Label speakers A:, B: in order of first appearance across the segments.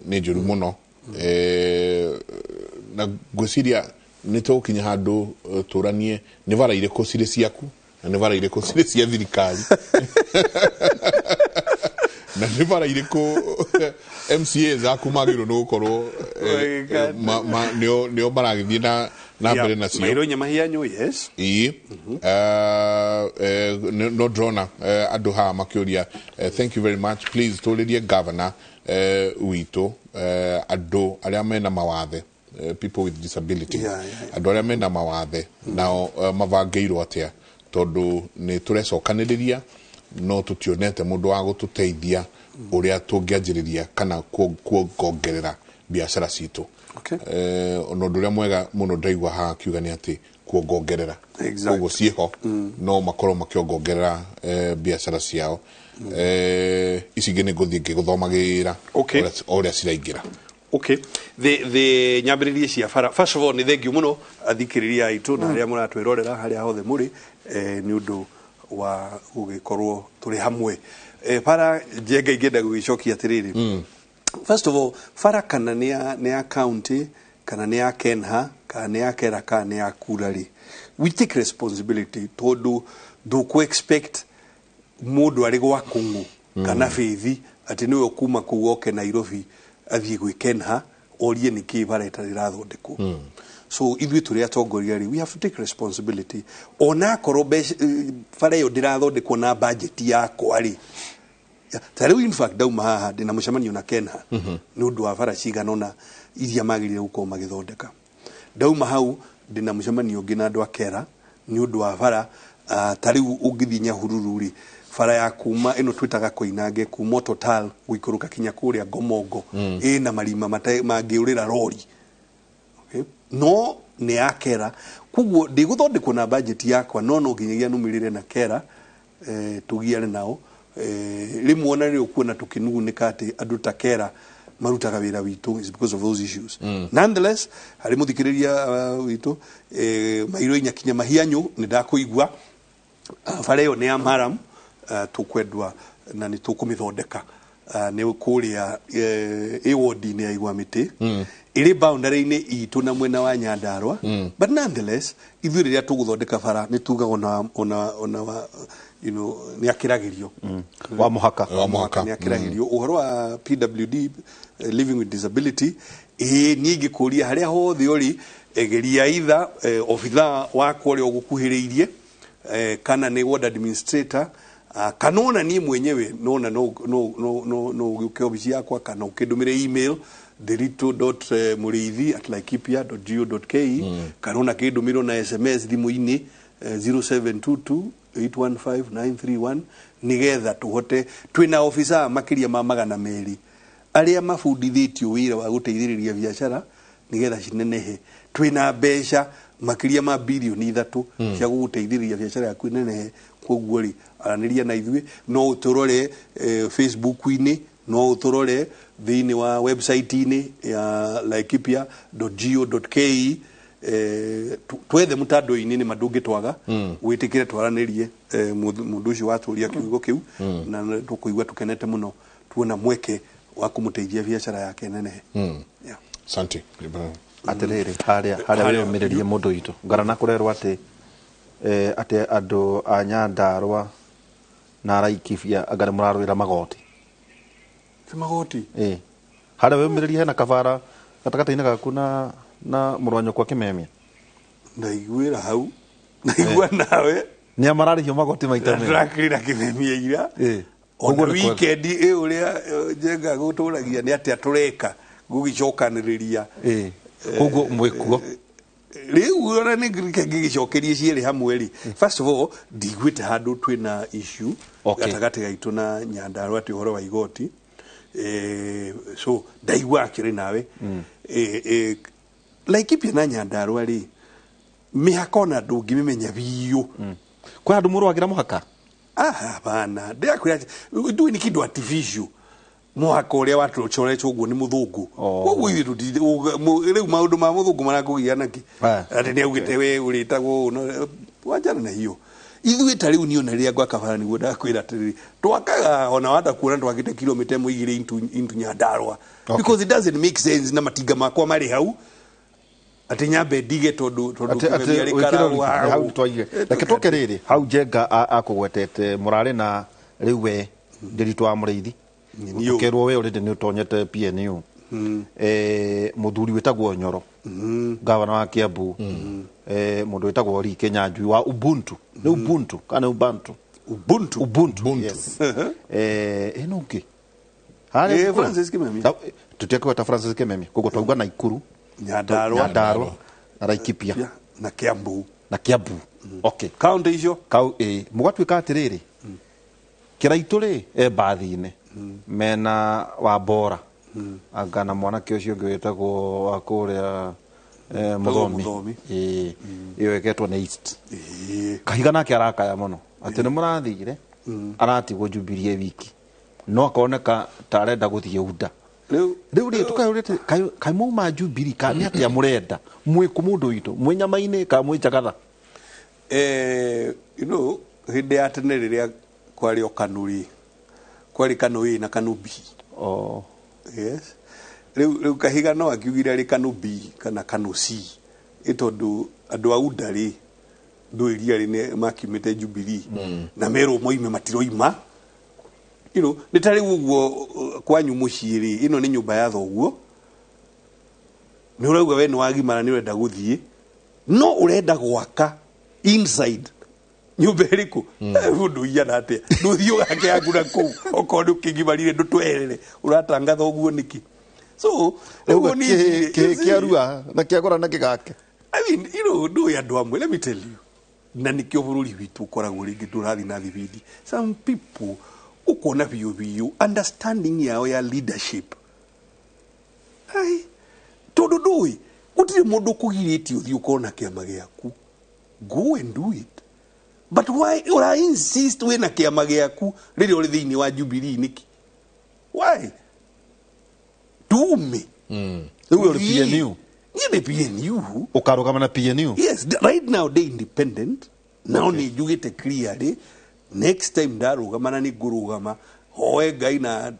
A: Nĩ njũru mũno. Na ngwĩciria nĩ tũgũkinya handũ tũranie nĩ bara irĩkũ cirĩ ciaku na nĩ bara irĩkũ cirĩ cia thirikari na nĩ bara irĩkũ MCA zaku magĩrĩirwo nĩ gũkorwo nĩo maragĩthiĩ na mbere nacio.
B: Mairo Nyamahianyu, yes.
A: Ĩĩ. No ndĩrona andũ haha makĩũria, "Thank you very much. Please tũrĩrie governor witũ andũ arĩa mena mawathe, people with disabilities, andũ arĩa mena mawathe nao mabangĩirwo atĩa, tondũ nĩ tũrecokanĩrĩria no tũtionete mũndũ wa gũtũteithia ũrĩa tũngĩanjĩrĩria kana kuongongerera biacara citũ." Ona ũndũ ũrĩa mwega mũno ndaigua haha akiuga nĩ atĩ kuongongerera. Koguo ciĩho no makorwo makĩongongerera biacara ciao. Ici ingĩ nĩ ngũthiĩ ngĩgũthomagĩra o ũrĩa ciraingĩra.
B: Okay, the nyambĩrĩrie cia bara. First of all, nĩ thank you mũno athikĩrĩria aitũ na arĩa mũratwĩrorera harĩa hothe mũrĩ, nĩ ũndũ wa gũgĩkorwo tũrĩ hamwe. Bara Njenga ingĩenda gũgĩcokia atĩrĩrĩ, first of all, bara kana nĩ ya county, kana nĩ ya Kenha, kana nĩ ya Kera, kana nĩ ya Kura rĩ, we take responsibility, tondũ ndũkũ expect mũndũ arĩ gwa Kũng'ũ kana Bĩthi atĩ nĩwe kuma kũu oke Nairobi athiĩ gwĩ Kenha orie nĩkĩ bara ĩtarĩ ĩrathondekwo. So ithuĩ tũrĩ atongoria rĩ, we have to take responsibility ona akorwo bara ĩyo ndĩrathondekwo na budget yakwa rĩ. Ta rĩu, in fact, ndauma haha ndĩna mũcemanio na Kenha nĩ ũndũ wa bara cigana ũna iria magĩrĩire gũkorwo magĩthondeka. Ndauma hau ndĩna mũcemanio ũngĩ na andũ a Kera nĩ ũndũ wa bara. Ta rĩu ũngĩthiĩ Nyahururu rĩ, bara ya kuma ĩno twĩtaga Koinange, kuma Total gũikũrũka kinya kũrĩa Ngomongo, ĩna marima mangĩũrĩra rori. Okay? No nĩ ya Kera, koguo ndĩgũthondekwo na budget yakwa, no nginyagia nũmĩrĩre na Kera, tũgiane nao. Rĩmwe ona rĩrĩa ũkuona tũkĩnugunĩka atĩ andũ ta Kera marutaga wĩra witũ is because of those issues. Nonetheless, harĩ mũthikĩrĩria witũ Mairo Inya Kinya Mahianyũ, nĩ ndakũigua. Bara ĩyo nĩ ya maram, tũkwendwa na nĩ tũkũmĩthondeka. Nĩ kũrĩa ĩ wodi-inĩ ya Igwa Mĩtĩ, ĩrĩ boundary-inĩ itũ na mwena wa Nyandarua. But nonetheless, ithuĩ rĩrĩa tũgũthondeka bara nĩ tugaga ona wa nĩ akĩragĩrio.
C: Wa mũhaka.
A: Wa mũhaka.
B: Nĩ akĩragĩrio. Ũhoro wa PWD, living with disability, ĩĩ, niĩ ingĩkũria harĩa hothe ũrĩ, geria itha obitha wakwa ũrĩa ũgũkuhĩrĩirie, kana nĩ ward administrator, kana ona niĩ mwenyewe nona no ũgĩũke obici yakwa kana ũkĩndũmĩre email derito.muriithi@laikipia.go.ke, kana ona kĩndũmĩrwo na SMS thimũ-inĩ 0722 815931, nigetha tũhote. Twĩna ofisa makĩria ma 200 arĩa mabundithĩtio wĩra wa gũteithĩrĩria biacara nigetha cinenehe. Twĩna mbeca makĩria ma 3 birioni cia gũgũteithĩrĩria biacara yaku ĩnenehe. Koguo rĩ, aranĩria na ithuĩ. No ũtũrore Facebook-inĩ, no ũtũrore thĩinĩ wa website-inĩ ya laikipia.go.ke. Twethe mũtandao-inĩ nĩ ma ndũngĩtwaga. Wĩtĩkĩre twaranĩrie, mũndũ ũcio watũria kiugo kĩu, na tũkũigua tũkenete mũno tuona mweke wa kũmũteithia biacara yake nenehe. Yeah.
A: Asante.
C: Atĩrĩrĩ, harĩa
B: Harĩa-
C: wĩyũmĩrĩrie mũndũ witũ ngarana kũrerwo atĩ atĩ andũ a Nyandarũa na Laikipia anga nĩ mũrarũĩra magoti.
B: Ti magoti.
C: Ĩ harĩa wĩyũmĩrĩrie hena kabara gatagatĩ-inĩ gaku na mũrũ wa nyũkwa Kĩmemia.
B: Ndaiguĩra hau, ndaigua nawe.
C: Nĩ a mararĩhio magoti maita merĩ.
B: Tũrakĩrĩra Kĩmemia ira. Ona
C: Koguo nĩ kwega.
B: weekend ĩ ũrĩa Njenga gũtũragia nĩ atĩa tũreka gũgĩcokanĩrĩria.
C: Koguo mwĩkuo.
B: Rĩu ona nĩ ngĩgĩcokerie cierĩ hamwe rĩ, first of all, ndiguĩte handũ twĩna issue gatagatĩ gaitũ na Nyandarua atĩ ũhoro wa igoti. So ndaigua akĩrĩ nawe. Laikipia na Nyandarua rĩ, mĩhaka ona ndũngĩmĩmenya biũ.
C: Kwĩ handũ mũrũagĩra mũhaka?
B: Ah, hapana, ndĩrakwĩra ndũĩ nĩ kĩndũ artificial, mũhaka ũrĩa watũcoretwo ũguo nĩ mũthũngũ. Koguo ithuĩ rĩu maũndũ ma mũthũngũ marakũgia nakĩ? Atĩ nĩ augĩte we ũrĩtagwo ũũ, wanjana na hiyo. Ithuĩ ta rĩu niĩ ona rĩrĩa ngwaka bara nĩguo ndakwĩra atĩrĩrĩ, twakaga ona wanda kuona twakĩte kilomita ĩmwe igĩrĩ into Nyandarua. Because it doesn't make sense na matinga makwa marĩ hau atĩ nyambe ndige tondũ
C: Kĩmemia rĩ hau twaige. Reke tũke rĩrĩ hau Njenga akũgwetete mũrarĩ na rĩu we Ndiritu wa Mũrĩithi. Ũkerwo we already nĩ ũtonyete PNU. Mũthuri wĩtagwo Nyoro, gavana wa Kiambu, mũndũ wĩtagwo Lee Kinyanjui wa Ubuntu. Nĩ Ubuntu kana Ubantu?
B: Ubuntu.
C: Ubuntu. Yes. Ĩno ũngĩ. Harĩa
B: Francis Kimemia.
C: Tutiakweta Francis Kimemia. Koguo twauga Naikuru,
B: Nyandarua,
C: na Laikipia
B: na Kiambu.
C: Na Kiambu. Okay.
B: Kaunti icio.
C: Mũgatuĩka atĩrĩrĩ. Kĩraitũ rĩ mbathi-inĩ mena wa Bora. Anga na mwanake ũcio ũngĩ wĩtagwo wa kũrĩa Mũthomi. Ĩyo ĩgetwo nĩ East. Kahiga nake arakaya mũno atĩ nĩ mũrathire aratigwo Jubilee wiki no akoneka ta arenda gũthiĩ UDA. Rĩu rĩ tũkayũrĩte kaĩ mauma Jubilee ka nĩ atĩa mũrenda mwĩ kũ mũndũ witũ mwĩ nyama-inĩ ka mwĩ njagatha?
B: You know, hĩndĩ ya tene rĩrĩa kwarĩ o KANU rĩ, kwarĩ KANU A na KANU B.
C: Oh.
B: Yes. Rĩu Kahiga no akiugire arĩ KANU B kana KANU C ĩ tondũ andũ a UDA rĩ ndũĩria rĩ nĩ makiumĩte Jubilee na merwo moime matiroima. You know, nĩ ta rĩu ũguo kwanyu mũciĩ rĩ, ĩno nĩ nyũmba ya thoguo, nĩ ũrauga we nĩ wagimara nĩ ũrenda gũthiĩ, no ũrenda gwaka inside nyũmba ĩrĩkũ? Mũndũ ũiyana atĩa? Ndũthiĩ ũgake yaku na kũu okorwo nĩ ũkĩgimarire ndũtweherere ũratangatha ũguo nĩkĩ? So
C: rĩu kĩarua na kĩagũra na kĩgake.
B: I mean, you know, ndũĩ andũ amwe, let me tell you, na nĩkĩo bũrũri witũ ũkoragwo rĩngĩ ndũrathiĩ na thibindi. Some people ũkona biũ biũ understanding yao ya leadership. Ai, tondũ ndũĩ gũtirĩ mũndũ ũkũgirĩtie ũthiĩ ũkorwo na kĩama gĩaku. Go and do it. But why ura insist wĩna kĩama gĩaku rĩrĩa ũrĩ thĩinĩ wa Jubilee nĩkĩ? Why? Tume.
C: Rĩu ũrĩ PNU.
B: Niĩ ndĩ PNU.
C: Ũkarũgama na PNU?
B: Yes, right now they independent. Now nĩ njugĩte clearly next time ndarũgama na nĩ ngũrũgama hoe Ngai na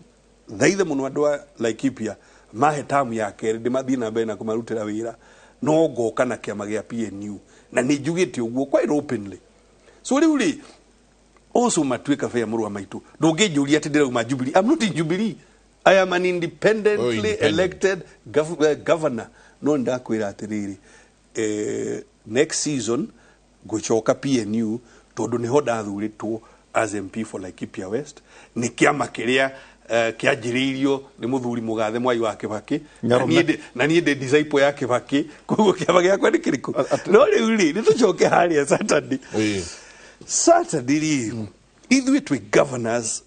B: thaithe mũno andũ a Laikipia mahe tamu ya kerĩ ndĩmathiĩ na mbere na kũmarutĩra wĩra no ngoka na kĩama gĩa PNU na nĩ njugĩte ũguo quite openly. So rĩu rĩ also matuĩka fair mũrũ wa maitũ ndũngĩnjũria atĩ ndĩrauma Jubilee. I'm not in Jubilee. I am an independently elected governor. No ndakwĩra atĩrĩrĩ, next season ngũcoka PNU tondũ nĩho ndathurĩtwo as MP for Laikipia West. Nĩ kĩama kĩrĩa kĩanjĩrĩirio nĩ mũthuri mũgathe Mwai wa Kĩbakĩ na niĩ ndĩ disciple ya Kĩbakĩ koguo kĩama gĩakwa nĩ kĩrĩkũ? No rĩu rĩ nĩ tũcoke harĩa Saturday. Saturday rĩ ithuĩ twĩ governors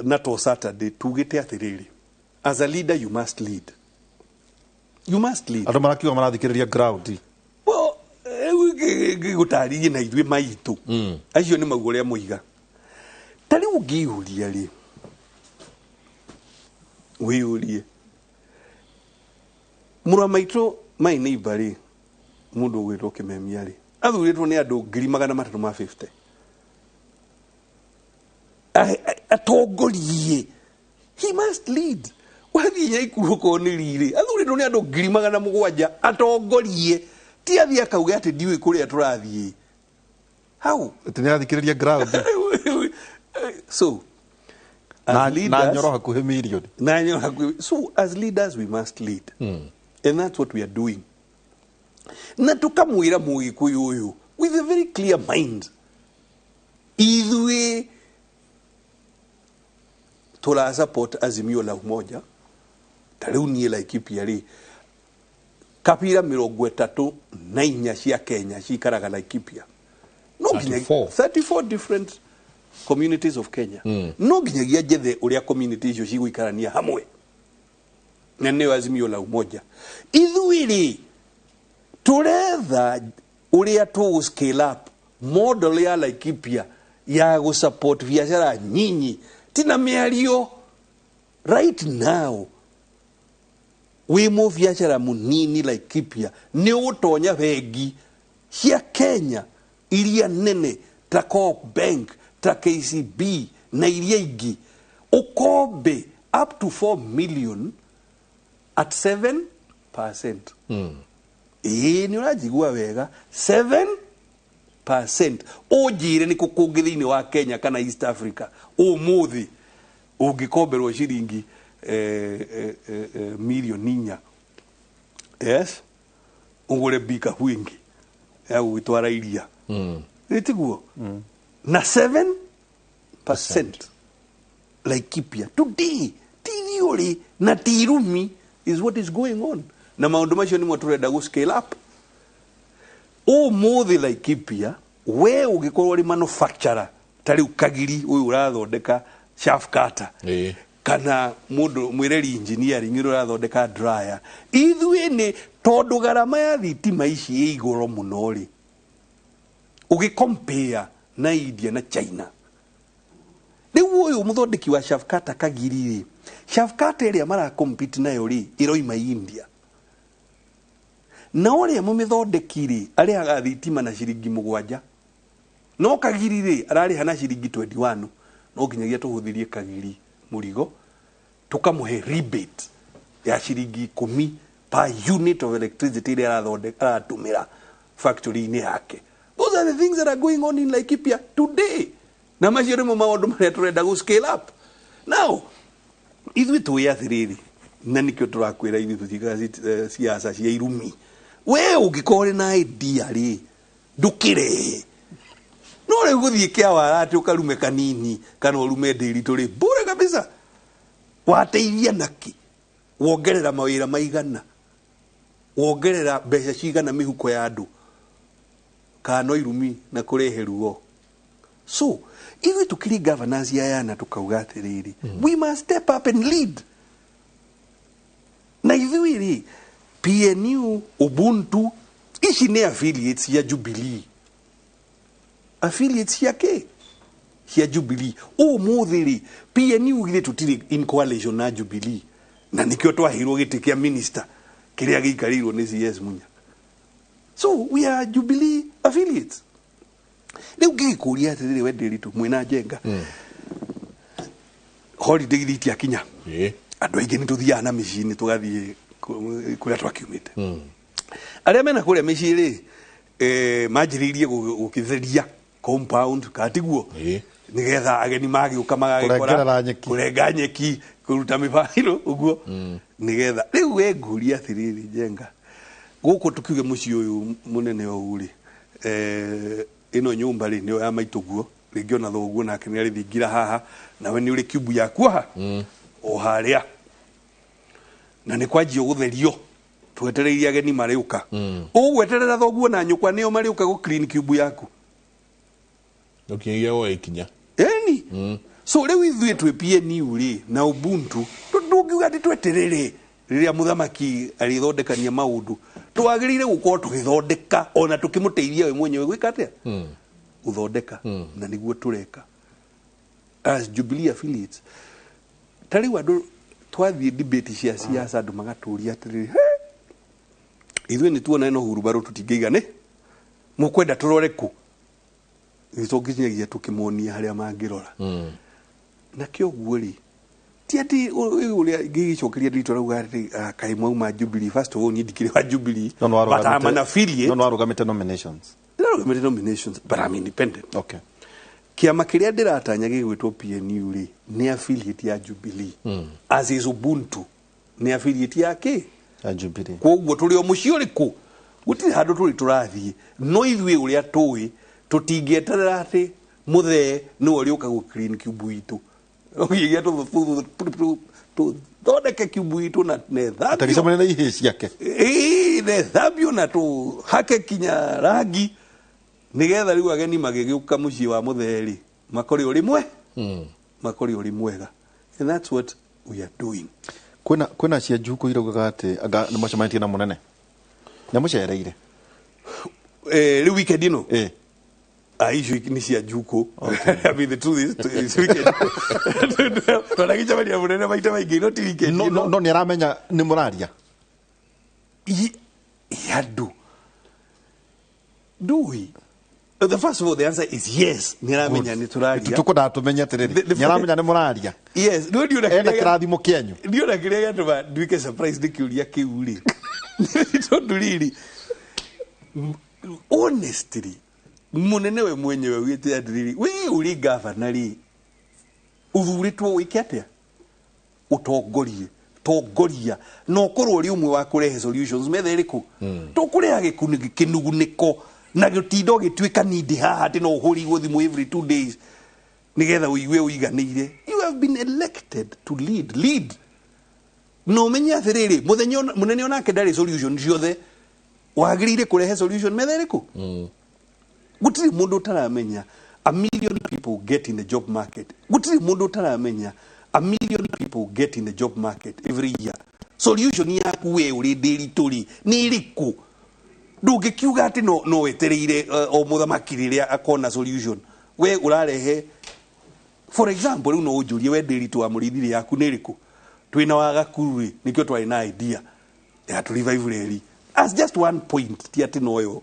B: na to Saturday tugĩte atĩrĩrĩ, as a leader you must lead. You must lead.
C: Andũ marakiuga marathikĩrĩria ground.
B: Well, gũtarĩrie na ithuĩ maitũ. Acio nĩ mauga ũrĩa moiga. Ta rĩu ũngĩyũria rĩ, wĩyũrie mũrũ wa maitũ my neighbor rĩ, mũndũ ũgwĩtwo Kĩmemia rĩ, athurĩtwo nĩ andũ 350,000. Atongorie. He must lead. Wathiĩ Nyaikuru okorwo nĩ riri, athurĩtwo nĩ andũ 700,000 atongorie. Ti athiĩ akauge atĩ ndiũĩ kũrĩa tũrathiĩ. How?
C: Atĩ nĩ arathikĩrĩria ground.
B: So, as leaders,
C: na Nyoro hakuhĩ mirioni.
B: Na Nyoro hakuhĩ. So, as leaders we must lead. And that's what we are doing. Na tukamwĩra Mũgĩkũyũ ũyũ with a very clear mind. Ithuĩ tũra support Azimio la Umoja. Ta rĩu niĩ Laikipia rĩ, kabira 34 cia Kenya cikaraga Laikipia. No nginya 34 different communities of Kenya. No nginyagia njethe ũrĩa community icio cigũikarania hamwe. Na nĩyo Azimio la Umoja. Ithuĩ rĩ tũretha ũrĩa tũgũ scale up model ya Laikipia ya gũ support biacara nyinyi tina mĩario. Right now wĩ mũbiacara mũnini Laikipia nĩ ũgũtonya bengi cia Kenya iria nene Ta Co-op Bank, ta KCB na iria ingĩ, ũkombe up to 4 million at 7%. Ĩĩ, nĩ ũranjigua wega, 7%. Ũnjĩre nĩ kũ kũngĩ thĩinĩ wa Kenya kana East Africa ũmũthĩ ũngĩkomberwo ciringi mirioni 4, yes, ũgũre bikabu ĩngĩ ya gũgĩtwara iria, ĩtiguo na 7%? Laikipia today ti theory na ti irumi is what is going on, na maũndũ macio nĩmo tũrenda gũ scale up. Ũmũthĩ Laikipia, we ũngĩkorwo ũrĩ manufacturer, ta rĩu Kagiri ũyũ ũrathondeka chaff cutter, kana mũndũ mwĩreri engineering ũrĩa ũrathondeka dryer, ithuĩ nĩ tondũ garama ya thitima ici ĩ igũrũ mũno rĩ, ũgĩ compare na India na China. Rĩu ũyũ mũthondeki wa chaff cutter Kagiri rĩ, chaff cutter ĩrĩa mara compete nayo rĩ, ĩroima India, na ũrĩa mũmĩthondeki rĩ, arĩhaga thitima na ciringi 7, no Kagiri rĩ, ararĩha na ciringi 21. No nginyagia tũhũthĩrie Kagiri mũrigo, tũkamũhe rebate ya ciringi 10 per unit of electricity ĩrĩa arathondeka, aratũmĩra factory-inĩ yake. Those are the things that are going on in Laikipia today, na macio nĩmo maũndũ marĩa tũrenda gũ scale up. Now ithuĩ tũĩ atĩrĩrĩ, na nĩkĩo tũrakwĩra ithuĩ tũtiĩkaga siasa cia irumi. We ũngĩkorwo ũrĩ na idea rĩ, ndũkĩrehe. No rĩu gũthiĩ kĩawara atĩ ũkarume kanini kana ũrume ndĩritũ rĩ, bure kabisa. Wateithia naki? Wongerera mawĩra maigana? Wongerera mbeca cigana mĩhuko ya andũ? Kana no irumi na kũrehe ruo? So ithuĩ tũkĩrĩ governors aya na tũkauga atĩrĩrĩ, we must step up and lead. Na ithuĩ rĩ, PNU, Ubuntu, ici nĩ affiliates cia Jubilee, affiliates cia kĩ? Cia Jubilee. Ũmũthĩ rĩ, PNU githĩ tũtirĩ in coalition na Jubilee? Na nĩkĩo twaheirwo gĩtĩ kĩa minister kĩrĩa gĩikarĩirwo nĩ CS Munya. So we are Jubilee affiliates. Rĩu ngĩgĩkũria atĩrĩrĩ, we Ndĩritũ mwĩna Njenga, holiday githĩ itiakinya? Andũ aingĩ nĩ tũthiaga na mĩciĩ-inĩ, tũgathiĩ kũrĩa twakiumĩte. Arĩa mena kũrĩa mĩciĩ rĩ, manjĩrĩirie gũkĩtheria compound, kana tiguo? Nĩgetha ageni magĩũka magagĩkora
C: Kũrengerera nyeki.
B: Kũrenga nyeki, kũruta mĩbairo ũguo, nĩgetha rĩu we ngũria atĩrĩrĩ, Njenga, gũkũ tũkiuge mũciĩ ũyũ mũnene ũũ rĩ, ĩno nyũmba rĩ, nĩyo ya maitũ guo, rĩngĩ ona thoguo nake nĩ arĩthingira haha, nawe nĩ ũrĩ kiubu yaku haha o harĩa, na nĩ kwanjio gũtherio twetereirie ageni marĩũka. Ũgweterera thoguo na nyũkwa nĩo marĩũka gũ clean kiubu yaku?
A: Ũkinyagia woe ikinya.
B: Eni so rĩu ithuĩ twĩ PNU rĩ na Ubuntu, ndũngiuga atĩ tweterere rĩrĩa mũthamaki arĩthondekania maũndũ. Twagĩrĩire gũkorwo tũgĩthondeka ona tũkĩmũteithia we mwenyewe gwĩka atĩa? Gũthondeka. Na nĩguo tũreka as Jubilee affiliates. Ta rĩu andũ twathiĩ debate cia siasa, andũ magatũria atĩrĩrĩ, "He, ithuĩ nĩ tuona ĩno hurubarũ tũtingĩigane, mũkwenda tũrore kũ?" Ithuĩ tũnginyagia tũkĩmonia harĩa mangĩrora. Na kĩoguo rĩ, ti atĩ ũrĩa ngĩgĩcokeria nditũ arauga atĩ, "Ah, kaĩ mwauma Jubilee." First of all, niĩ ndikĩrĩ wa Jubilee,
C: No no
B: but I'm an affiliate.
C: No no arũgamĩte nominations.
B: Ndĩrarũgamĩte nominations, but I'm independent. Kĩama kĩrĩa ndĩratanya gĩgwĩtwo PNU rĩ, nĩ affiliate ya Jubilee, as is Ubuntu nĩ affiliate ya kĩ?
C: Ya Jubilee.
B: Koguo tũrĩ o mũciĩ ũrĩkũ, gũtirĩ handũ tũrĩ tũrathiĩ. No ithuĩ ũrĩa tũĩ, tũtingĩeterera atĩ mũthee nĩwe ũrĩũka gũ clean kiumbu itũ. Ũgĩgĩa tũthondeke kiumbu itũ na nethambio.
C: Atagĩcemania na ihĩĩ ciake.
B: Ĩĩ, nethambio na tũhake kinya rangi, nĩgetha rĩu ageni magĩgĩũka mũciĩ wa mũthee rĩ, makore ũrĩ mwe makore ũrĩ mwega. And that's what we are doing.
C: Kwĩna cia njuku iraugaga atĩ anga nĩ mũcemanĩtie na mũnene, nĩ mũcereire.
B: Rĩu weekend ĩno? Ah, icio nĩ cia njuku. I mean, the truth is, it's weekend twanagĩcemania mũnene maita maingĩ, no ti weekend
C: no
B: ĩno.
C: No nĩ aramenya nĩ mũraria.
B: Andũ ndũĩ The first of all, the answer is yes. Nĩ aramenya nĩ tũraria.
C: Tukwendaga tũmenye atĩrĩrĩ, nĩ aramenya nĩ mũraria.
B: Yes, no ndiona
C: Ena kĩrathimo kĩanyu.
B: Ndiona kĩrĩa gĩatũma nduĩke surprise nĩ kĩũria kĩu rĩ. Tondũ rĩrĩ, honestly, mũnene we mwenyewe wĩte atĩrĩrĩ, we ũrĩ gavana rĩ, ũthurĩtwo wĩke atĩa? Ũtongorie. Tongoria. Na ũkorwo ũrĩ ũmwe wa kũrehe solutions metha ĩrĩkũ? Tũkũreha kĩnugunĩko na gĩtinda ũgĩtuĩka nindi haha atĩ no ũhũrirwo thimũ every 2 days nĩgetha ũigue ũiganĩire. You have been elected to lead. Lead. Na ũmenye atĩrĩrĩ, mũthenya mũnene onake ndarĩ solution ciothe. Wagĩrĩire kũrehe solution metha ĩrĩkũ? Gũtirĩ mũndũ ũtaramenya a million people get in the job market. Gũtirĩ mũndũ ũtaramenya a million people get in the job market every year. Solution yaku we ũrĩ ndĩritũ rĩ, nĩ ĩrĩkũ? Ndũngĩkiuga atĩ no wetereire o mũthamaki rĩrĩa akona solution. We ũrarehe, for example, rĩu no ũnjũrie we ndĩritũ wa mũrĩithi yaku nĩ ĩrĩkũ? Twĩna wa Gakuru rĩ, nĩkĩo twarĩ na idea ya tũ revive reri. As just one point, ti atĩ noyo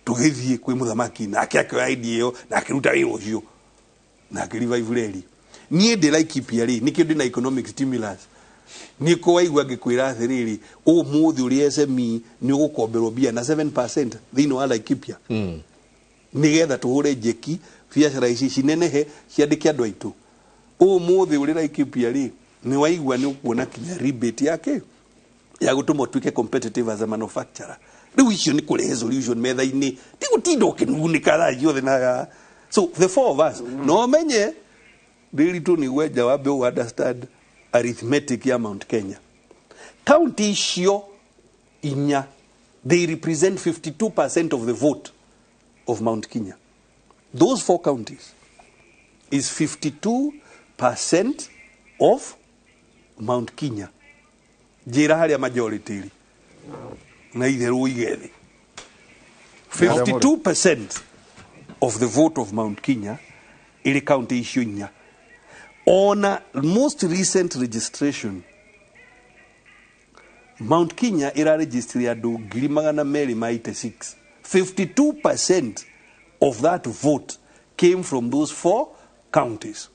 B: tũgĩthiĩ kwĩ mũthamaki nake akĩoya idea ĩyo na akĩruta wĩra ũcio na akĩ revive reri. Niĩ ndĩ Laikipia rĩ, nĩkĩo ndĩ na economic stimulus. Nĩ kũ waigua ngĩkwĩra atĩrĩrĩ, ũmũthĩ ũrĩ SME nĩ ũgũkomberwo mbia na 7% thĩinĩ wa Laikipia. Nĩgetha tũhũre njeki biacara ici cinenehe ciandĩke andũ aitũ. Ũmũthĩ ũrĩ Laikipia rĩ, nĩ waigua nĩ ũkuona kinya rebate yake ya gũtũma ũtuĩke competitive as a manufacturer. Rĩu icio nĩ kũrehe solution metha-inĩ, ti gũtinda ũkĩnugunĩka thaa ciothe na. So the four of us, no menye ndĩritũ nĩ gwenja wambe ũ understand arithmetic ya Mount Kenya. County icio inya, they represent 52% of the vote of Mount Kenya. Those four counties is 52% of Mount Kenya. Njĩra harĩa majority ĩrĩ na itherũ ũige thĩ. 52% of the vote of Mount Kenya ĩrĩ county icio inya. Ona most recent registration, Mount Kenya ĩraregistry andũ ngiri magana merĩ ma 86. 52% of that vote came from those four counties.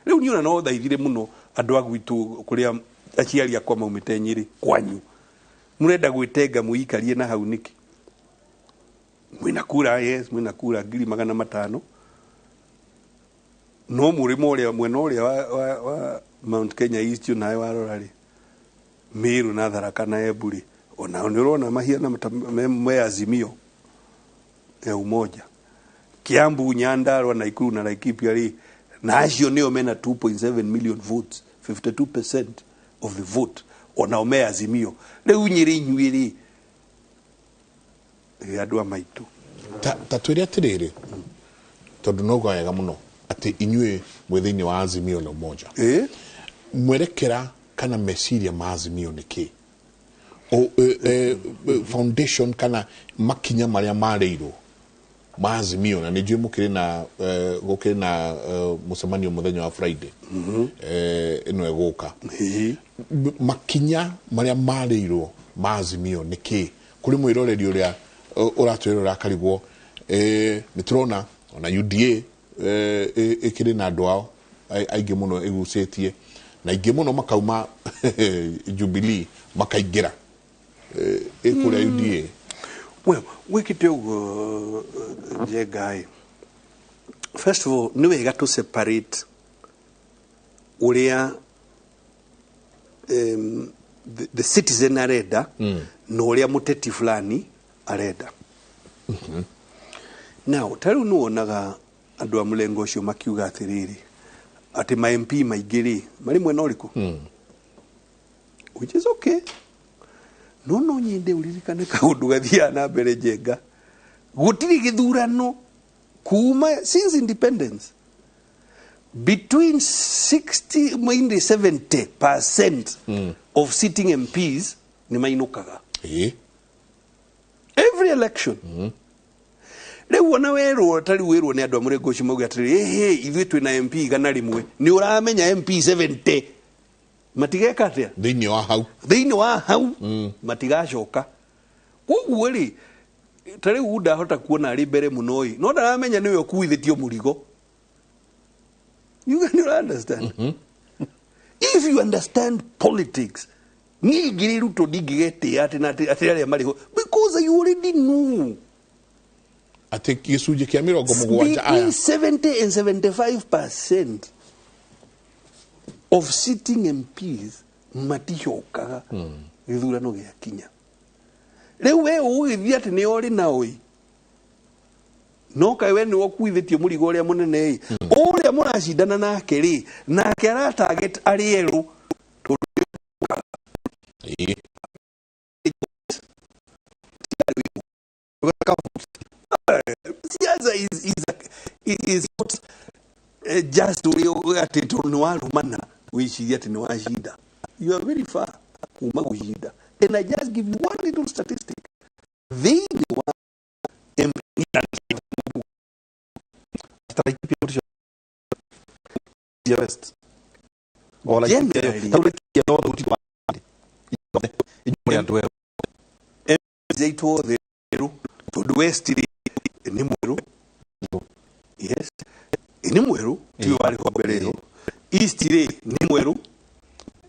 B: Rĩu niĩ ona no thaithire mũno andũ a gwitũ kũrĩa aciari akwa maumĩte Nyĩrĩ kwanyu. Mũrenda gwĩtenga mũikarie na hau nĩkĩ? Mwĩna kura, yes, mwĩna kura ngiri magana matano. No mũrĩmo ũrĩa mwena ũrĩa wa Mount Kenya East nawe warora rĩ, Meru na Tharaka na Embu rĩ, onao nĩ ũrona mahiana ta me Azimio ya Umoja. Kiambu, Nyandarua, Nakuru na Laikipia rĩ, na acio nĩo mena 2.7 million votes, 52% of the vote, onao me Azimio. Rĩu Nyĩrĩ inyuĩ rĩ, andũ a maitũ.
A: Ta twĩre atĩrĩrĩ, tondũ no wega mũno atĩ inyuĩ mwĩ thĩinĩ wa Azimio la Umoja. Mwerekera kana meciria ma Azimio nĩ kĩ? O, foundation kana makinya marĩa marĩirwo ma Azimio, na nĩ njũĩ mũkĩrĩ na gũkĩrĩ na mũcemanio mũthenya wa Friday ĩno ĩgũka. Makinya marĩa marĩirwo ma Azimio nĩ kĩ? Kũrĩ mwĩroreri ũrĩa ũratwĩrora akarigwo, nĩ tũrona ona UDA ĩkĩrĩ na andũ ao aingĩ mũno ĩgucĩtie, na aingĩ mũno makauma Jubilee makaingĩra ĩkũrĩa UDA.
B: Well, wĩkĩte ũguo Njenga ĩ, first of all nĩ wega to separate ũrĩa the citizen arenda na ũrĩa mũteti fulani arenda. Now, ta rĩu nĩ wonaga andũ a mũrengo ũcio makiuga atĩrĩrĩ, atĩ ma MP maingĩ rĩ marĩ mwena ũrĩkũ? Which is okay. No nyende ũririkane kaũndũ gathiaga na mbere Njenga. Gũtirĩ gĩthurano kuma since independence between 60 mainly 70% of sitting MPs nĩ mainũkaga. Every election. Rĩu ona werwo ta rĩu werwo nĩ andũ a mũrengo ũcio mauge atĩrĩrĩ, ĩhĩ ithuĩ twĩna MP 100, nĩ ũramenya MP 70 matigeka atĩa?
A: Thĩinĩ wa hau.
B: Thĩinĩ wa hau matigacoka. Koguo rĩ, Ta rĩu ndahota kuona arĩ mbere mũno ĩ, no ndaramenya nĩwe ũkuithĩtio mũrigo. You can understand. If you understand politics, niĩ ingĩrĩ Ruto ndingĩgetĩa atĩ na atĩ arĩa marĩ ho, because you already know.
A: Atĩ gĩcunjĩ kĩa 70 aya.
B: Between 70 and 75% of sitting MPs maticokaga gĩthurano gĩakinya. Rĩu we ũgĩthiĩ atĩ nĩ ũrĩ nao ĩ, no kaĩ we nĩwe ũkuithĩtio mũrigo ũrĩa mũnene ĩ, ũrĩa mũracindana nake rĩ, nake ara target arĩ erũ.
A: Ĩĩ.
B: Siasa is not just ũrĩa atĩ tondũ nĩ warumana wĩcirie atĩ nĩ wacinda. You are very far kuma gũcinda. And I just give you one little statistic. Thĩinĩ wa MP
C: Laikipia mũtico West o Laikipia.
B: Generally.
C: Tau Laikipia yothe gũtirĩ wa inyuĩ mũrĩ andũ erũ.
B: Aitũ othe erũ, tondũ West rĩ nĩ mwerũ. Yes, nĩ mwerũ, tiwe warĩ ho mbere ĩyo. East rĩ nĩ mwerũ.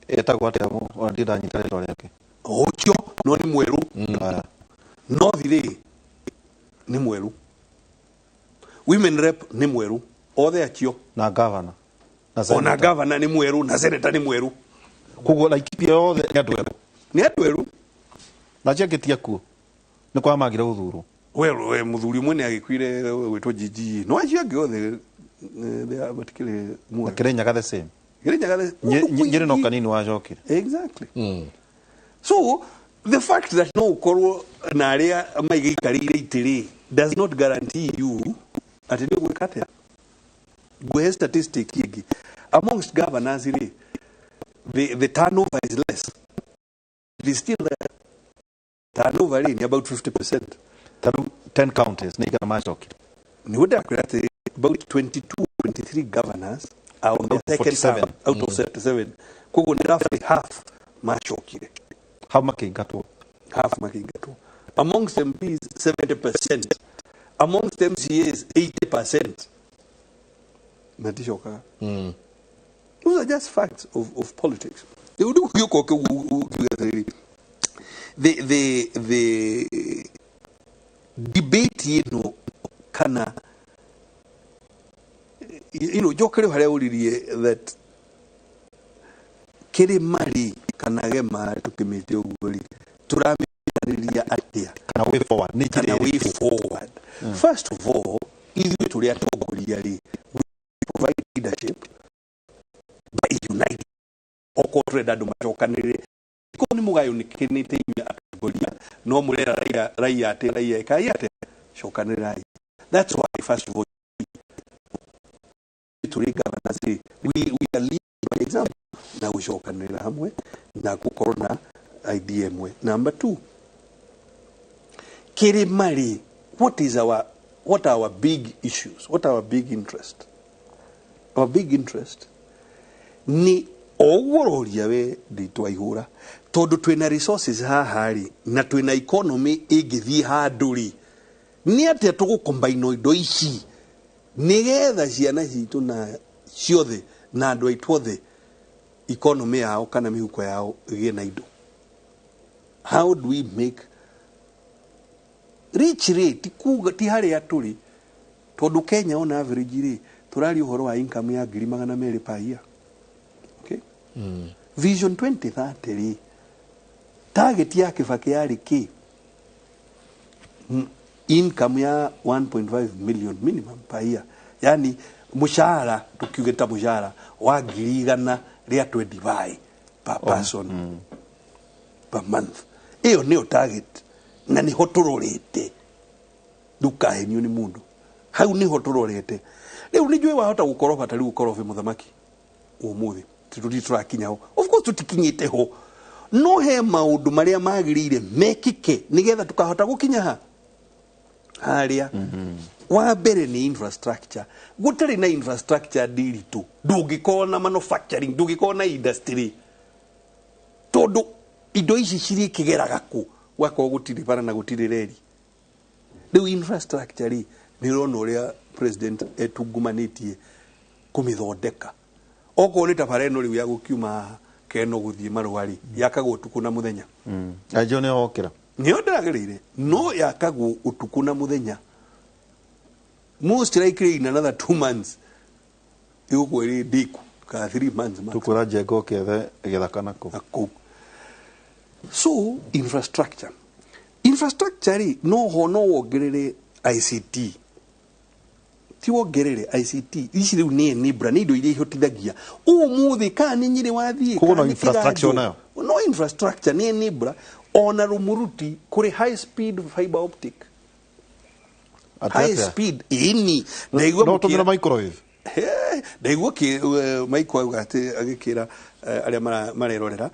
C: Etagwo atĩa? Ona ndirĩ ndanyita rĩtwa rĩake.
B: Ũcio no nĩ mwerũ.
C: Aya.
B: North rĩ nĩ mwerũ, women rep nĩ mwerũ, othe acio.
C: Na governor na
B: Ona
C: senator.
B: Governor nĩ mwerũ na senator nĩ mwerũ.
C: Koguo Laikipia yothe nĩ andũ erũ.
B: Nĩ andũ erũ.
C: Na acio angĩ ti akuũ, nĩ kwa magire gũthurwo.
B: Well, we mũthuri ũmwe nĩ agĩkuire gwĩtwo Jiji, no acio angĩ othe matikĩrĩ
C: Na
B: muoyo.
C: Kĩrĩnyaga the same.
B: Kĩrĩnyaga
C: Nyĩrĩ no kanini wacokire.
B: Exactly. So the fact that no ũkorwo na arĩa maigĩikarĩire itĩ rĩ does not guarantee you atĩ nĩ ũgwĩka atĩa. Ngũhe statistic ĩngĩ. Amongst governors rĩ, the turnover is less. It is still there. Turnover rĩ nĩ about 50%.
C: Ta rĩu 10 counties nĩ igana macokire?
B: Nĩguo ndakwĩra atĩ about 22, 23 governors are on their
C: Out of
B: second
C: 47.
B: term out of 77. Koguo nĩ roughly half macokire.
C: Hau makĩingatwo.
B: Half makingatwo. Amongst MPs, 70%. Amongst MCAs, 80% maticokaga. Those are just facts of politics. Rĩu rĩu gĩũka ũkiuga atĩrĩrĩ, the debate ĩno kana njokere harĩa ũririe that kĩrĩma rĩ kana gema tũkĩmĩte ũguo rĩ, tũramĩarĩria atĩa?
C: Kana way forward nĩ njĩra
B: Kana way
C: ĩrĩkũ?
B: forward. First of all, ithuĩ tũrĩ atongoria rĩ, we provide leadership by uniting. Okorwo tũrenda andũ macokanĩrĩre, korwo nĩ mũgayũnĩkĩnĩte inyuĩ atongoria, no mũrera raia raia atĩ raia ĩkai atĩa, cokanĩrĩrai. That's why, first of all, tũrĩ governors rĩ, we are leading by example na gũcokanĩrĩra hamwe na gũkorwo na idea ĩmwe. Number two, kĩrĩma rĩ, what are our big issues? What are our big interest? Our big interest nĩ o ũguo ũroria we nditwa ihũra, tondũ twĩna resources haha rĩ, na twĩna economy ĩngĩthiĩ handũ rĩ, nĩ atĩa tũgũkombaino indo ici nĩgetha ciana citũ na ciothe na andũ aitũ othe economy yao kana mĩhuko yao ĩgĩe na indo? How do we make rich rĩ? Ti kuga ti harĩa tũrĩ, tondũ Kenya on average rĩ, tũraria ũhoro wa income ya 200,000 per year, okay? Vision 2030 rĩ, target ya Kibaki yarĩ kĩ? Income ya 1.5 million minimum per year, yani mũcara tukiuge ta mũcara wa 125,000 per person per month. Ĩyo nĩyo target na nĩho tũrorete. Ndukahenio nĩ mũndũ, hau nĩho tũrorete. Rĩu nĩ njũĩ wahota gũkoroba ta rĩu ũkorobe mũthamaki ũmũthĩ tũthiĩ tũrakinya ho. Of course tũtikinyĩte ho, no he maũndũ marĩa magĩrĩire mekĩke nĩgetha tũkahota gũkinya ha harĩa. Wa mbere nĩ infrastructure. Gũtarĩ na infrastructure ndiritũ, ndũngĩkorwo na manufacturing, ndũngĩkorwo na industry, tondũ indo ici cirĩkĩgeraga kũ gwakorwo gũtirĩ bara na gũtirĩ reri? Rĩu infrastructure rĩ, nĩ ũrona ũrĩa president etungumanĩtie kũmĩthondeka. Okorwo nĩ ta bara ĩno rĩu ya gũkiuma haha Keno gũthiĩ Marũa rĩ, yakagwo ũtukũ na mũthenya.
C: Anjũ nĩ wokĩra.
B: Nĩyo ndĩragereire, no yakagwo ũtukũ na mũthenya. Most likely in another 2 months ĩgũkorwo ĩrĩ ndĩku, kana 3 months max.
C: Tukwĩra Njenga ũkethe gĩthaka nakũ.
B: Na kũu. So infrastructure rĩ, no ho no wongerere ICT, ti wongerere ICT ici rĩu nĩ enabler, nĩ indo iria ihotithagia ũmũthĩ kana nĩ Nyĩrĩ wathiĩ
C: Koguo no
B: kana nĩ
C: infrastructure
B: Kĩganjo.
C: Nayo?
B: No infrastructure nĩ enabler. Ona Rumuruti kũrĩ high speed fiber optic.
C: Atĩ
B: High
C: atĩa?
B: speed, ĩni ndaigua.
C: No tũmĩra microwave.
B: Ndaigua Mike auga atĩ agĩkĩra arĩa marerorera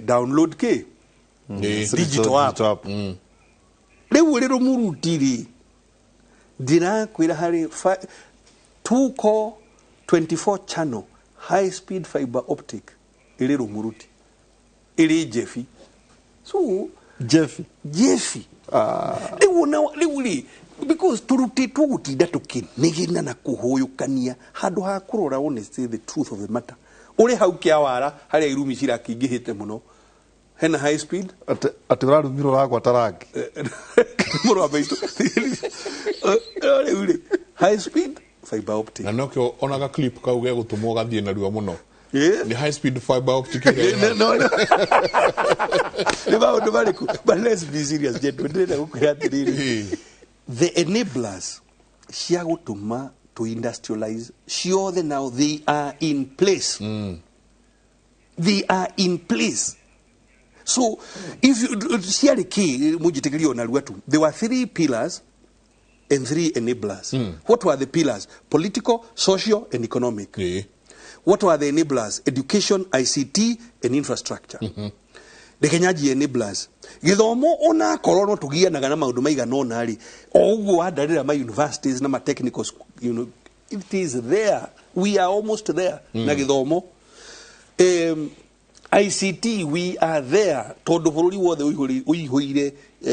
B: download kĩ? Digital app.
C: Digital app.
B: Rĩu ũrĩ Rũmuruti rĩ, ndĩrakwĩra harĩ 2 core 24 channel high speed fiber optic ĩrĩ Rũmuruti, ĩrĩ Jefi, so
C: Jeffy.
B: Jefi. Rĩu ona rĩu rĩ, because tũrutĩtwo gũtinda tũkĩnegena na kũhũyũkania handũ ha kũrora honestly the truth of the matter. Ũrĩ hau Kĩawara harĩa irumi cirakĩingĩhĩte mũno, hena high speed.
C: Atĩ ũrarumirwo ũragwata rangi.
B: Mũrũ wa maitũ, rĩu rĩ, high speed fiber optic.
A: Na nokio onaga clip kau gegũtũmwo gathiĩ narua mũno. Nĩ high speed fiber optic ĩrĩa ĩna-
B: No, no. Nĩ maũndũ marĩkũ? But let's be serious, gentlemen. Ndĩrenda gũkwĩra atĩrĩrĩ, the enablers cia gũtũma to industrialize ciothe, now they are in place. They are in place. So if you ciarĩ kĩ, mũnjĩtĩkĩrie ona rua tu, there were three pillars and three enablers. What were the pillars? Political, social and economic. What were the enablers? Education, ICT and infrastructure. Reke nyanjie enablers. Gĩthomo, onakorwo no tũgianaga na maũndũ maigana ũna rĩ, o ũguo wandarĩra ma universities na ma technical it is there, we are almost there na gĩthomo. ICT, we are there, tondũ bũrũri wothe ũihũire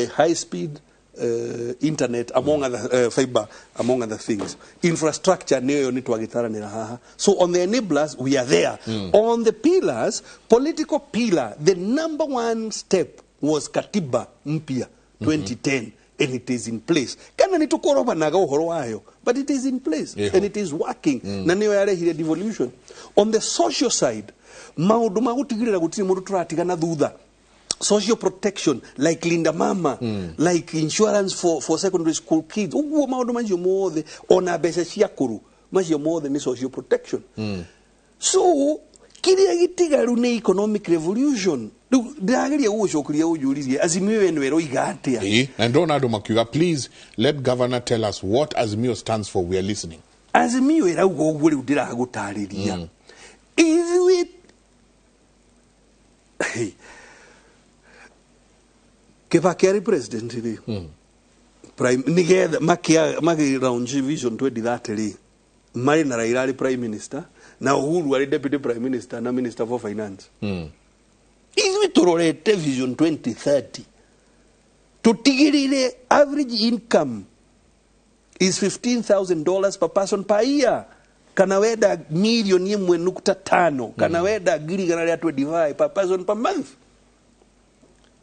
B: high speed internet among other, fiber among other things. Infrastructure nĩyo nĩ twagĩtaranĩra haha. So on the enablers we are there. On the pillars, political pillar, the number one step was katiba mpya 2010, and it is in place. Kana nĩ tũkorobanaga ũhoro wayo, but it is in place and it is working, na nĩyo yarehire devolution. On the social side, maũndũ ma gũtigĩrĩra gũtirĩ mũndũ tũratigana thutha, social protection like Linda Mama, like insurance for secondary school kids, ũguo maũndũ macio mothe, ona mbeca cia kũrũ, macio mothe nĩ social protection. So kĩrĩa gĩtigaru nĩ economic revolution. Rĩu ndĩrageria gũgũcokeria ũnjũririe Azimio ĩno ĩroiga atĩa.
A: Ĩĩ, na ndona andũ makiuga, "Please let governor tell us what Azimio stands for, we are listening."
B: Azimio ĩrauga ũguo rĩu ndĩragũtarĩria. Ithuĩ, hey, Kibaki arĩ president rĩ, prime, nigetha maki launch Vision 2030 rĩ, marĩ na Raila arĩ prime minister na Uhuru arĩ deputy prime minister na minister for finance. Ithuĩ tũrorete Vision 2030 tũtigĩrĩre average income is $15,000 per person per year, kana wenda 1.5 milioni, kana wenda 125,000 per person per month,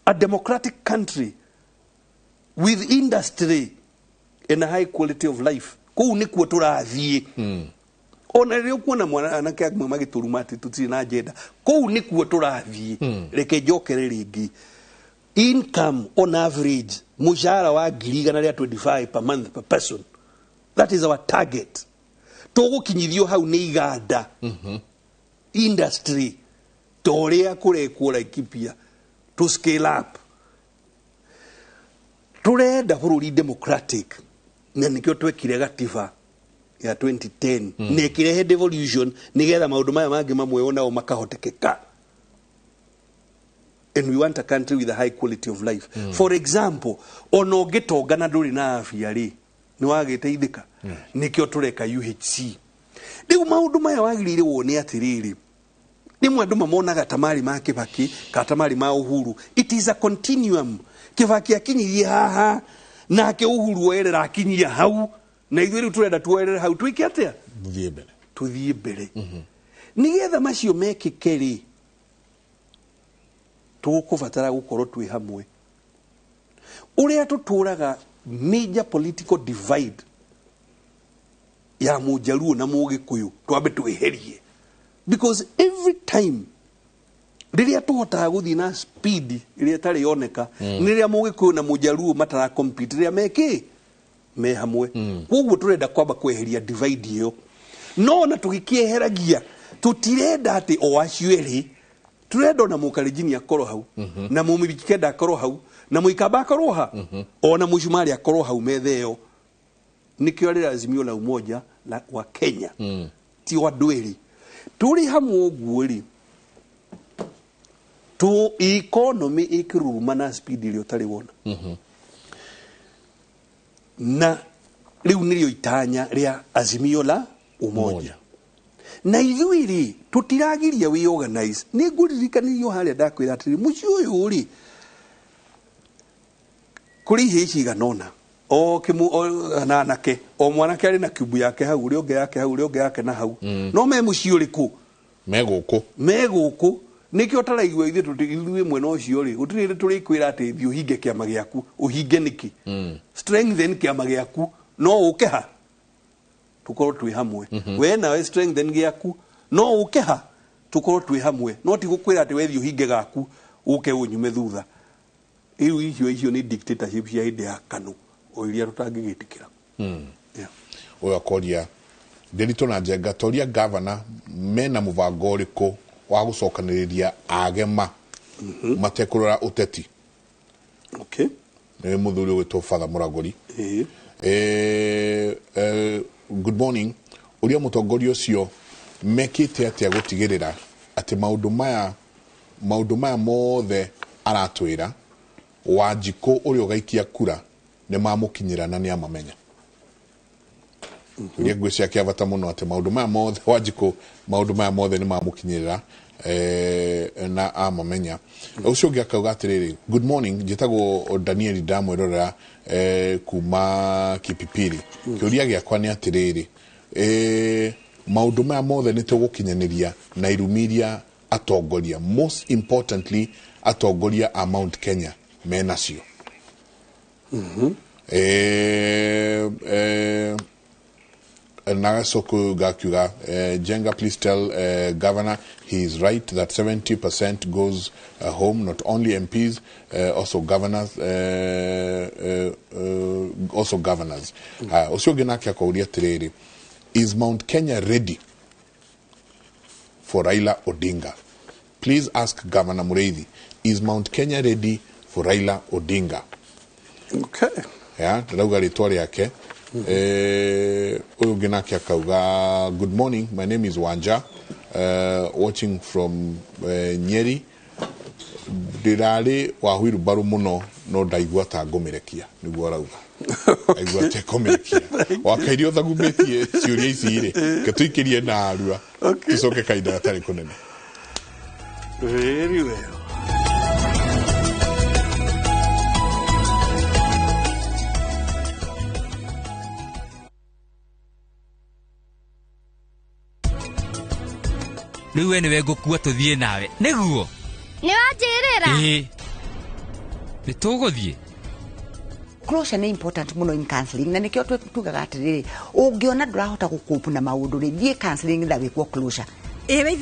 B: a democratic country with industry and a high quality of life. Kũu nĩkuo tũrathiĩ. Ona rĩrĩa ũkuona mwana anake amwe magĩtũruma atĩ tũtirĩ na agenda, kũu nĩkuo tũrathiĩ. Reke njokere rĩngĩ, income on average, mũcara wa 125,000 per month per person, that is our target. Tũgũkinyithio hau nĩ iganda, industry, ta ũrĩa kũrekwo Laikipia to scale up. Tũrenda bũrũri democratic, na nĩkĩo twekire gatiba ya 2010 na ĩkĩrehe devolution, nĩgetha maũndũ maya mangĩ mamwe onao makahotekeka. And we want a country with a high quality of life. For example, ona ũngĩtonga na ndũrĩ na afya rĩ, nĩ wagĩteithĩka? Nĩkĩo tũreka UHC. Rĩu maũndũ maya wagĩrĩire wone atĩrĩrĩ, rĩmwe andũ mamonaga ta marĩ ma Kĩbaki kana ta marĩ ma Uhuru. It is a continuum. Kĩbaki akinyirie haha. Nake Uhuru oerera akinyia hau, na ithuĩ rĩu tũrenda tuoerere hau, twĩke atĩa?
A: Thiĩ mbere.
B: Tuthiĩ mbere. Nĩgetha macio mekĩke rĩ, tũkũbatara gũkorwo twĩ hamwe. Ũrĩa tũtũraga major political divide ya Mũjaluo na Mũgĩkũyũ twambe twĩherie, because every time rĩrĩa tũhotaga gũthiĩ na speed ĩrĩa ĩtarĩ yoneka nĩ rĩrĩa Mũgĩkũyũ na Mũjaluo matara compete, rĩrĩa mekĩ me hamwe. Koguo tũrenda kwamba kweheria divide ĩyo, no na tũgĩkĩeheragia tũtirenda atĩ o acio erĩ, tũrenda ona Mũkalenjini akorwo hau, na Mũmijikenda akorwo hau, na Mũikamba akorwo ha, ona Mũcumarĩ akorwo hau metha ĩyo. Nĩkĩo rĩrĩa Azimio la Umoja la wa Kenya ti wa andũ erĩ tũrĩ hamwe ũguo rĩ, tu economy ĩkĩruruma na speed ĩrĩa ũtarĩ wona. Na rĩu nĩrĩo itanya rĩa Azimio la Umoja.
A: Umoja.
B: Na ithuĩ rĩ, tũtiragiria wĩ organize. Nĩ ngũririkanirio harĩa ndakwĩra atĩrĩ, mũciĩ ũyũ rĩ, kũrĩ ihĩĩ cigana ũna, o kĩmũ o na anake, o mwanake arĩ na kiubu yake hau, ũrĩa ũngĩ yake hau, ũrĩa ũngĩ yake na hau, no me mũciĩ ũrĩkũ?
A: Me gũkũ.
B: Me gũkũ. Nĩkĩo taraigua ithuĩ ithuĩ mwena ũcio rĩ, gũtirĩ hĩndĩ tũrĩkwĩra atĩ thiĩ ũhinge kĩama gĩaku. Ũhinge nĩkĩ? Strengthen kĩama gĩaku, no ũke ha tũkorwo twĩ hamwe. We nawe strengthen gĩaku, no ũke ha tũkorwo twĩ hamwe, no ti gũkwĩra atĩ we thiĩ ũhinge gaku ũke ũnyume thutha. Rĩu icio nĩ dictatorship cia hĩndĩ ya KANU, o iria tũtangĩgĩtĩkĩra. Yeah.
A: Ũyũ akoria, Ndĩritũ na Njenga, toria gavana mena mũbango ũrĩkũ wa gũcokanĩrĩria agema matekũrora ũteti. Nĩ mũthuri ũgwĩtwo Father Mũragũri. Good morning. Ũrĩa mũtongoria ũcio mekĩte atĩa gũtigĩrĩra atĩ maũndũ maya mothe aratwĩra Wanjikũ ũrĩa ũgaikia kura nĩ mamũkinyĩra na nĩ amamenya. Ũrĩa ngwĩciria kĩa bata mũno atĩ maũndũ maya mothe Wanjikũ, maũndũ maya mothe nĩ mamũkinyĩrĩra na amamenya. Ũcio ũngĩ akauga atĩrĩrĩ, good morning, njĩtagwo Daniel, ndamwĩrorera kuma Kipipiri. Kĩũria gĩakwa nĩ atĩrĩrĩ, maũndũ maya mothe nĩ tũgũkinyanĩria na irumi iria atongoria, most importantly atongoria a Mount Kenya menacio. Nagasoko Gakuga, Njenga, please tell Governor he is right that 70% goes home, not only MPs, also governors. Also governors. Ũcio ũngĩ nake akauria atĩrĩrĩ, is Mount Kenya ready for Raila Odinga? Please ask Governor Mureithi, is Mount Kenya ready for Raila Odinga?
B: Okay.
A: Ya, ndĩrauga rĩtwa rĩake. Ũyũ ũngĩ nake akauga, good morning, my name is Wanja, watching from Nyeri. Ndĩrarĩ wa wheelbarrow mũno no ndaigua ta ngũmĩrekia, nĩguo arauga. Aigua ta ngũmĩrekia. Wakairio thagumĩtie ciũria ici rĩ, ke tũikĩrie na arua. Tũcoke kahinda gatarĩ kũnene.
B: Very well.
D: Rĩu we nĩwe ngũkua tũthiĩ nawe nĩguo.
E: Nĩ wanjĩrĩra?
D: Ĩĩ, nĩ tũgũthiĩ.
F: Closure nĩ important mũno in counseling, na nĩkĩo tugaga atĩrĩrĩ, ũngĩona ndũrahota gũkũpu na maũndũ rĩ, thiĩ counseling na wĩkwo closure.
G: Ĩĩ.